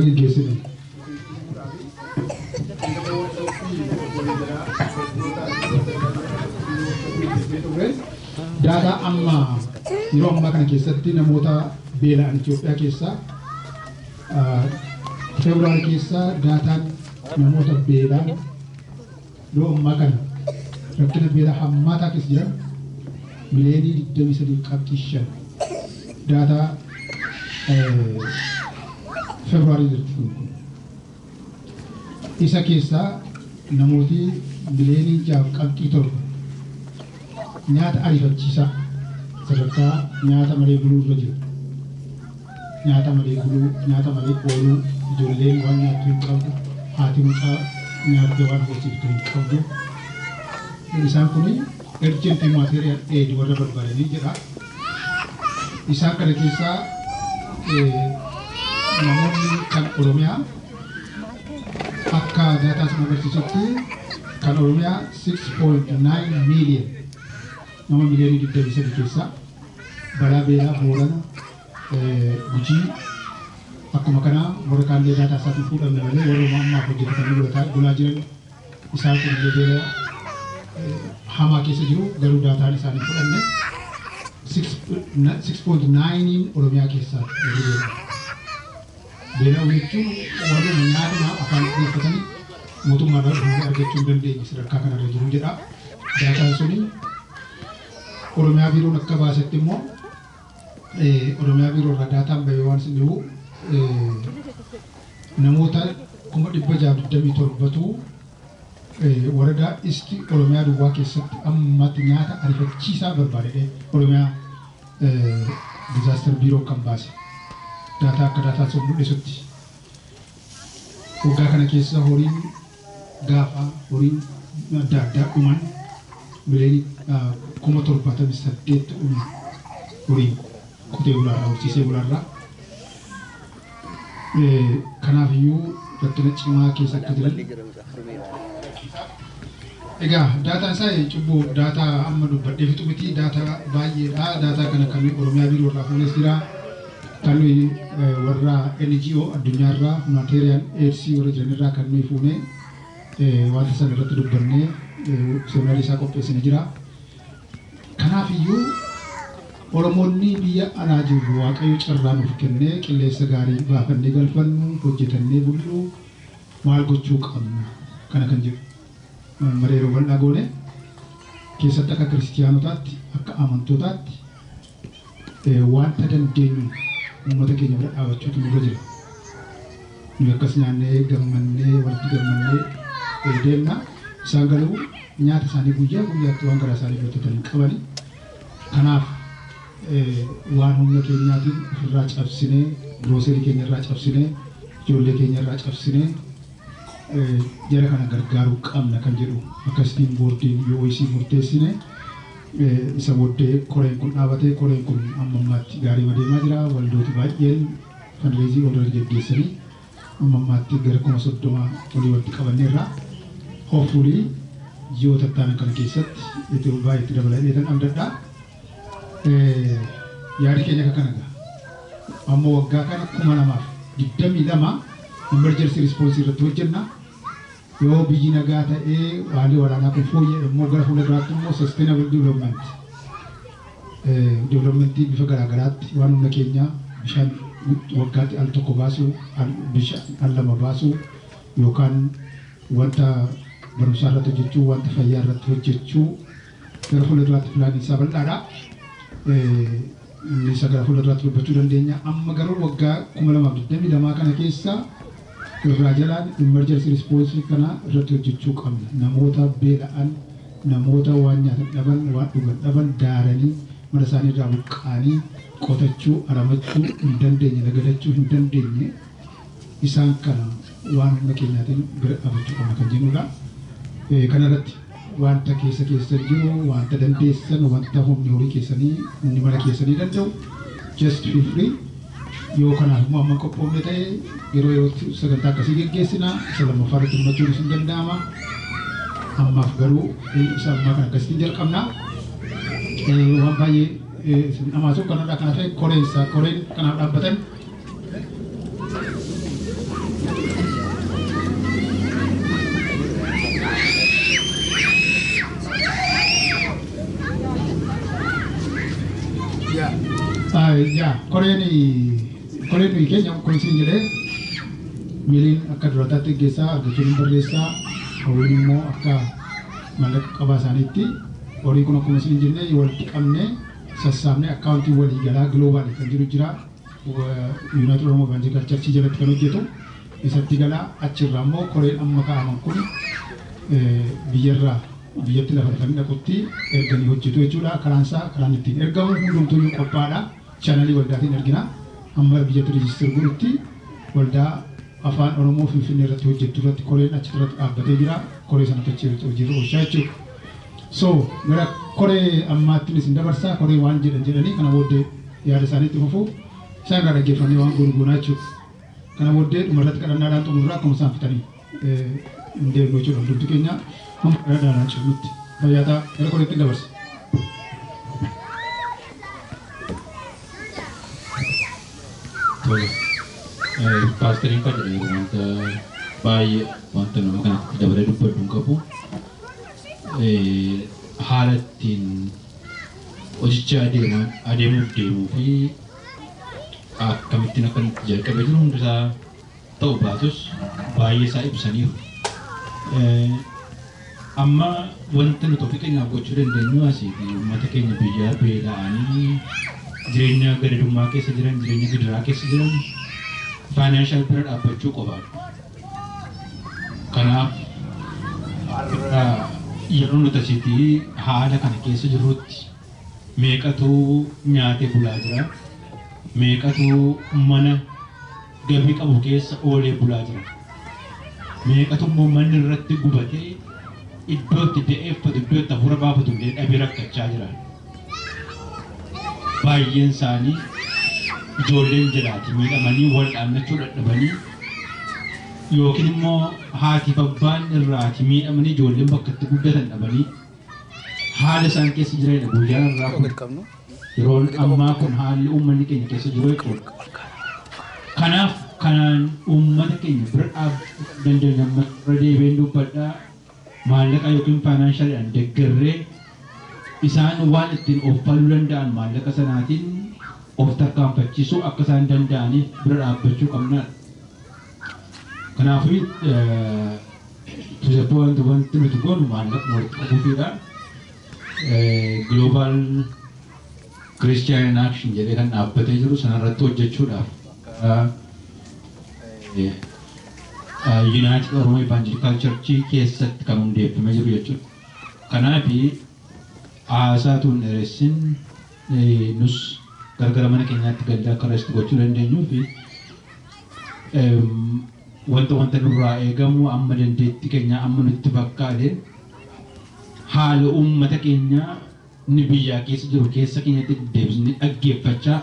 Geggeessine. Daataa amma yeroo ammaa kana keessatti namoota beela'an Itoophiyaa keessaa Feebruwaari keessaa daataan namoota beelaan yeroo ammaa kana rakkina beelaa hammaataa keessa jiran miliyoonii 23.5 daataa Feebruwaarii jirti kun. Isa keessaa namooti miliyoonii 6.7 nyaata ariifachiisaa sadarkaa nyaata malee buluu irra jiru. Nyaata malee buluu, nyaata malee ooluu, ijoolleen waan nyaattu hin qabdu, haati mucaa nyaattee waan horsiiftu hin qabdu. Isaan kun urgent humanitarian aid warra barbaadanii jedha. Isaan kana keessaa namoonni kan Oromiyaa akka daataa sana agarsiisutti kan Oromiyaa 6.9 million, nama miliyoonii 23 keessaa balaa beelaa Boorana, Gujii, akkuma kanaa warra kaanillee daataa isaatiin fuudhamne malee warra ammaaf hojjetatanii bulaa jiran isaan kun illee beela hamaa keessa jiru, garuu daataan isaanii fudhanne. 6.9 Oromiyaa keessaa warri beela. Beela'uu jechuun warri nyaatuma afaan dhiyeeffatanii mootummaarraa dhufanii argachuu hin dandeenye sadarkaa kanarra jiru jedha. Daataan suni Oromiyaa biiroon akka baasetti immoo Oromiyaa biiroo irraa daataan bahee waan isin dhibu namoota 627,000tu waradaa isti Oromiyaa duwwaa keessatti ammatti nyaata ariifachiisaa barbaadee Oromiyaa disaster biiroo kan baase daataa akka daataan sun mul'isutti. Waggaa kana keessa horiin gaafa horiin adda addaa dhuman miliyoonii 78,000 dhume, horiin qotee bulaarraa, horsiisee bulaarraa. Kanaaf iyyuu rakkina cimaa keessa akka jiran. Egaa daataan isaa cubbuu daataa amma dubbadhee fixu miti, daataa baay'eedha. Daataa kana kan Oromiyaa biiroo irraa fuunes jira. Kan nuyi warra NGO addunyaarraa humanitarian aids warra jiranirraa kan nuyi fuune wanta sana irratti dubbannee seminaarii isaa qopheessine jira. Kanaaf iyyuu Oromoonni biyya alaa jirru Waaqayyo carraa nuuf kennee qilleensa gaarii baafannee galfannu, hojjetannee bullu, maal gochuu qabna kana kan jedhu maree yeroo bal'aa goone keessatti akka kiristiyaanotaatti, akka amantootaatti wanta dandeenyu uummata keenya bira dhaabachuutu nurra jira. Nuyi akkas nyaannee gammannee walitti gammannee deemna. Isaan garuu nyaata isaanii guyyaa guyyaatti waan garaa isaanii hojjetan hin qabani. Kanaaf waan humna keenyaatiin ofirraa cabsinee, grocery keenya irraa cabsinee, ijoollee keenya irraa cabsinee jara kana gargaaruu qabna kan jedhu akkasitiin boordiin UOC murteessine. Isa booddee koreen kun dhaabatee, koreen kun amma ammaatti gaarii deemaa jira. Waldooti baay'een fundraising already geggeessanii amma ammaatti gara 30,000 olii walitti qabanneerra. Hopefully ji'oota itti kana keessatti itti baay'eetti dabalatee abdadha. Yaadi keenya akka kana gaha. Ammoo waggaa kana 2022 emergency response irratti hojjenna. Yoo biyyi nagaa ta'ee haalli waraanaa kun fooyya'e immoo gara fuula duraatti immoo sustainable development, developmentii bifa garaa garaatti waan humna keenyaa bishaan waggaatti al tokko baasuu, bishaan al lama baasuu, yookaan wanta barumsaa irratti hojjechuu, wanta fayyaa irratti hojjechuu gara fuula duraatti planiin isaa bal'aadha. Inni isa gara fuula duraatti dubbachuu dandeenya. Amma garuu waggaa 2022 kana keessa irraa jalaan emergency response kana irratti hojjechuu qabna. Namoota beela'an, namoota waan nyaatan dhaban, waan dhugan dhaban, daaranii mana isaanii irraa buqqa'anii qotachuu, aramachuu hin dandeenye, nagadachuu hin dandeenye, isaan kana waan humna keenyaatiin bira dhaabachuu qabna kan jennudha. Kana irratti wanta keessa keessan jiru, wanta dandeessan, wanta humni horii keessanii, humni mana keessanii danda'u, just feel free. Yoo kanaaf immoo amma qophoofne ta'e yeroo yerootti sagantaa akkasii geggeessina, isa lammaffaa irratti hirmachuun isin danda'ama. Ammaaf garuu isa ammaa kana akkasitti jalqabna. Waan baay'ee isin dhamaasuuf kanarraa kana ta'e koreen isaa koreen kanaaf dhaabbatan. Yaa koreen koreen nuyi keenya kun isin jedhee miiliin akka durataatti geggeessaa argachuun barreessaa hawwiin immoo akka maallaqa qabaa isaaniitti horii kun akkuma isin jennee walitti qabnee sassaabnee akkaawuntii walii galaa global kan jiru jira. United Oromo Evangelical Church jalatti kan hojjetu isatti galaa achirraa immoo koreen amma kaa'aman kun biyyarraa biyyatti lafa dhaqanii dhaqutti erganii hojjetu jechuudha. Karaan isaa karaan ittiin ergamu hundumtuuyyuu qophaa'aadha. Chaanalii waldaatiin ergina. Amma biyyatti register godhutti waldaa afaan Oromoo Finfinnee irratti hojjettu irratti koreen achi irratti dhaabbatee jira. Koree sanatti achi hojiirra oolchaa jechuudha. So gara koree ammaatti isin dabarsaa koree waan jedhan jedhanii kana booddee yaada isaaniitti fufu isaan irraa dhaggeeffannee waan goonu goonaa jechuudha. Kana booddee dhumarratti kadhannaadhaan xumurraa akkuma isaan fixanii hin deemnu jechuudha. Hundumti keenya hamma kadhannaadhaan cimnutti. Fayyaa ta'a gara koreetti dabarsa. Tole. Paastariin kan jedhamu wanta baay'ee wanta nama kanatti dabalee dubbadhu hin qabu. Haala ittiin hojicha adeemuuf deemuu fi akkamittiin akka inni jalqabee jiru hundisaa ta'u baatus baay'ee isaa ibsaniiru. Amma wanta nuti ofii keenyaaf gochuu dandeenyu asiiti uummata keenya biyyaa beela'anii jireenya gadadummaa keessa jiran jireenya gidiraa keessa jiran financial bira dhaabbachuu qofaadha. Kanaaf yeroo nuti asitti haala kana keessa jirrutti meeqatu nyaatee bulaa jira, meeqatu mana gabii qabu keessa oolee bulaa jira, meeqatu immoo manni irratti gubatee iddoo itti da'eeffatu iddoo itti hafuura baafatu illee dhabee rakkachaa jira. Baay'een isaanii ijoolleen jiraati miidhamanii wal dhaammachuu dadhabanii yookiin immoo haatiif abbaan irraati miidhamanii ijoolleen bakka itti guddatan dhabanii haala isaan keessa jiranidha guyyaan irraa kun yeroon ammaa kun haalli uummanni keenya keessa jiru jechuudha. Kanaaf kanaan uummata keenya bira dhaabbachuu dandeenya amma irra deebiin dubbadhaa maallaqa yookiin financialiidhaan deeggarree isaan waan ittiin of faluu danda'an maallaqa sanaatiin of tarkaanfachiisuu akka isaan danda'aniif bira dhaabbachuu qabnaadha. Kanaafuu to the point wanti nuti goonu maallaqa walitti qabuufiidha. Global Christian in Action jedhee kan dhaabbatee jiru sanarratti hojjechuudhaaf United Oromo Evangelical Church keessatti kan hundeeffamee jiru jechuudha. Kanaafi haasaa tun dheeressin nus gargara mana keenyaatti gallee akka rest gochuu dandeenyuu fi wanta nurraa eegamu amma dandeettii keenya amma nutti fakkaate haala uummata keenyaa inni biyyaa keessa jiru keessa keenyatti deebisnee dhaggeeffachaa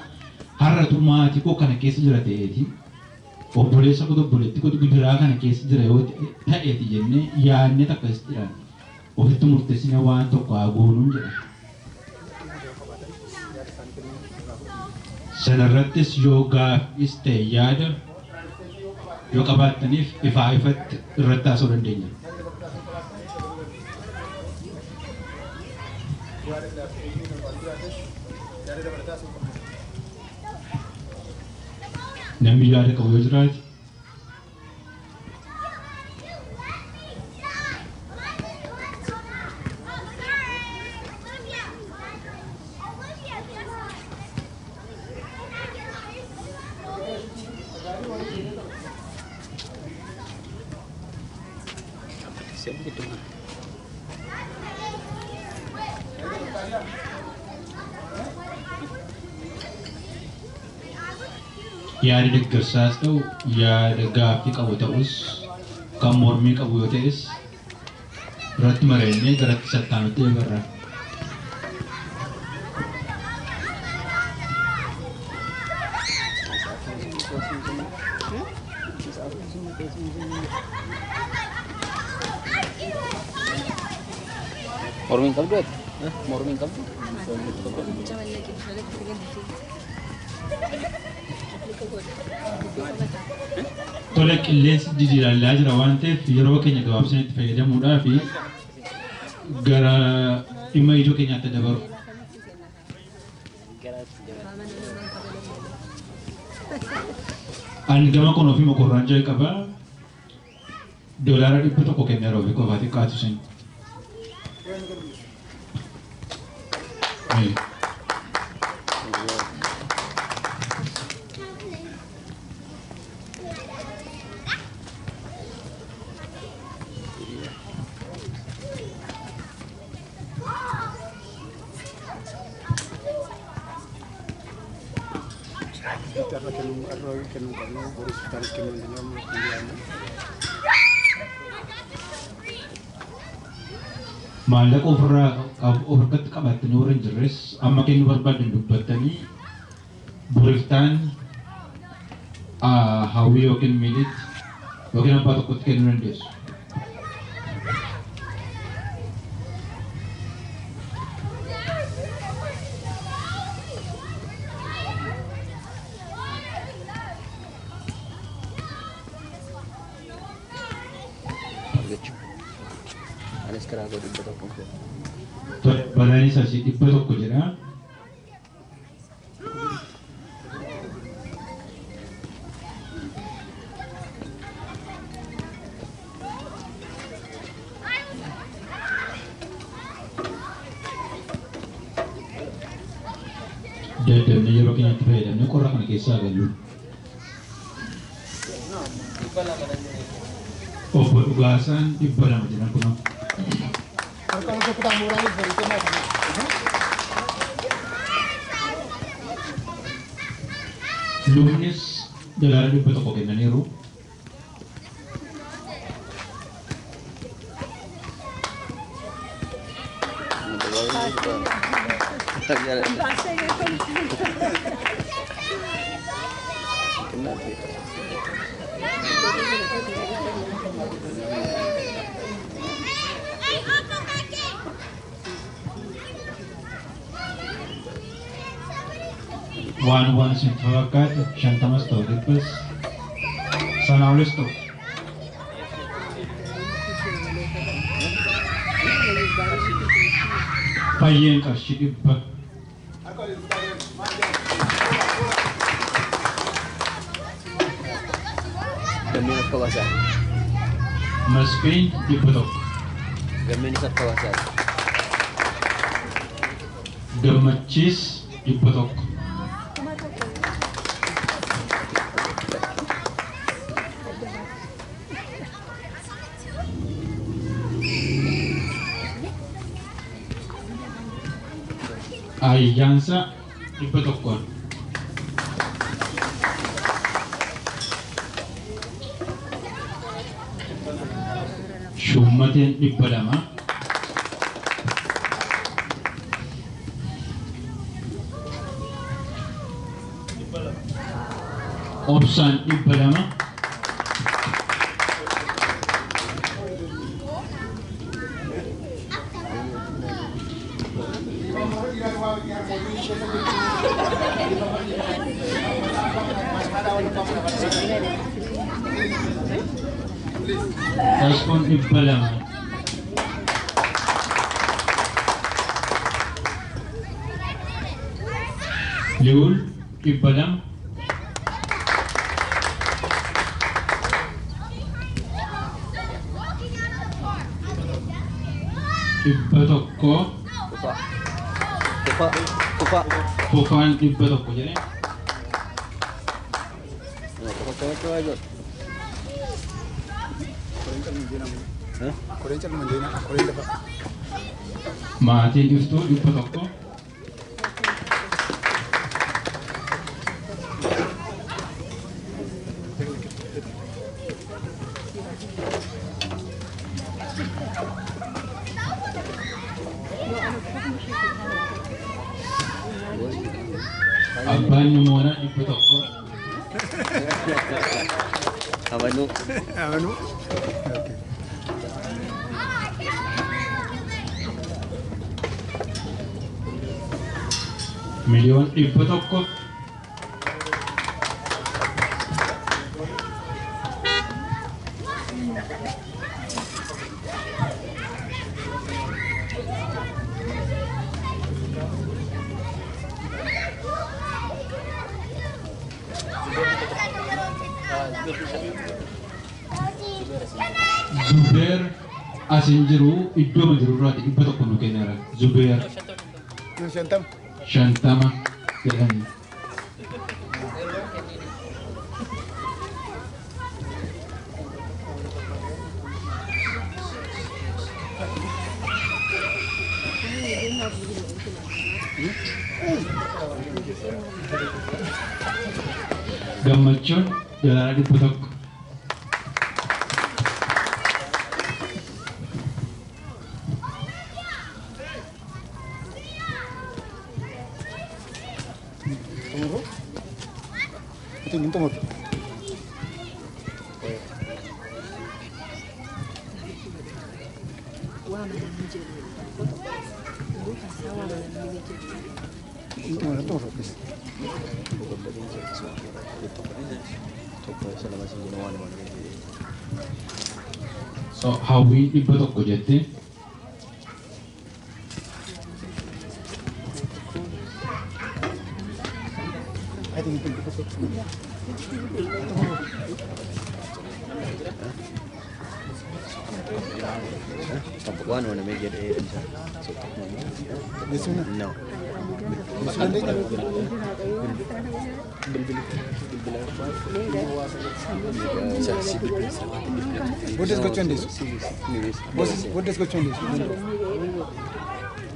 har'atu maatii koo kana keessa jira ta'eeti obboleessa koo obboleettii koo gidiraa kana keessa jira yoo ta'eeti jennee yaadnee akkasitti ofitti murteessine waan tokko haa goonuun jedha. Sanarrattis yoo gaaffiis ta'e yaada yoo qabaattaniif ifaa ifatti irratti haasa'uu dandeenya. Namni yaada qabu yoo jiraate yaada deeggarsaas ta'u yaada gaaffii qabu ta'us kan mormii qabu yoo ta'es irratti mari'annee garatti sattaanutti eegarra. Mormiin qabdu ati? Mormiin qabdu? Tole qilleensi jijjiirallaa jira waan ta'eef yeroo keenya gabaabsinee itti fayyadamuudhaa fi gara dhimma ijoo keenyaatti dabaru. Ani gama kun ofii mokorraan jalqabaa $100 kenneera ofii qofaa xiqqaatu sin. Maallaqa ofirraa of harkatti qabattanii warra hin jirres amma kennuu barbaadan dubbattanii buriftaan hawwii yookiin miilitti yookiin abbaa tokkotti kennuu dandeessu. Balaanis asii 100 jedha. Daddabnee yeroo keenyatti fayyadamnee qorra kana keessaa gallu. Obbo Dhugaasaan 200 jedhan kunoo. Lubnis $100 kennaniiru. Waan isinitti fakkaate 50 ta'u 100 sanaa olis ta'u. Fayyeen qarshii 100. Gammeen akka baasaa. Masfiin 100. Gammeenis akka baasaa. Gammachiis 100. Ayyaansa 100. Shummateen 200. Obsaan 200. Tasfoon 200. Liwul 200. 100. Fufaan 100 jedhee. Maatiin iftuu 100. Abbaan Nimoonaa 100. Amanuu. Amanuu. Miliyoon 100. Zubeer as hin jiru iddoo jirurraati 100 nu kenneera. Zubeer. 50. 50 jedhani. Gammachuun $100. So hawwiin 100 jettee. No. Booddees gochuu dandeessu. Booddees gochuu dandeessu.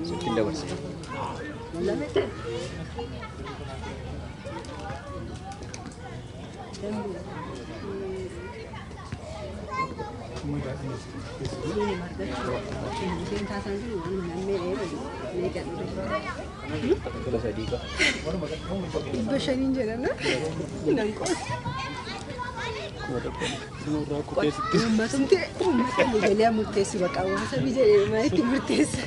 Sittiin dabarse. Bashaniin jedhama. Nan qoota. Uummatumti uummata jedhee murteessu bakka hawaasa biyya jedhee maalitti murteessa.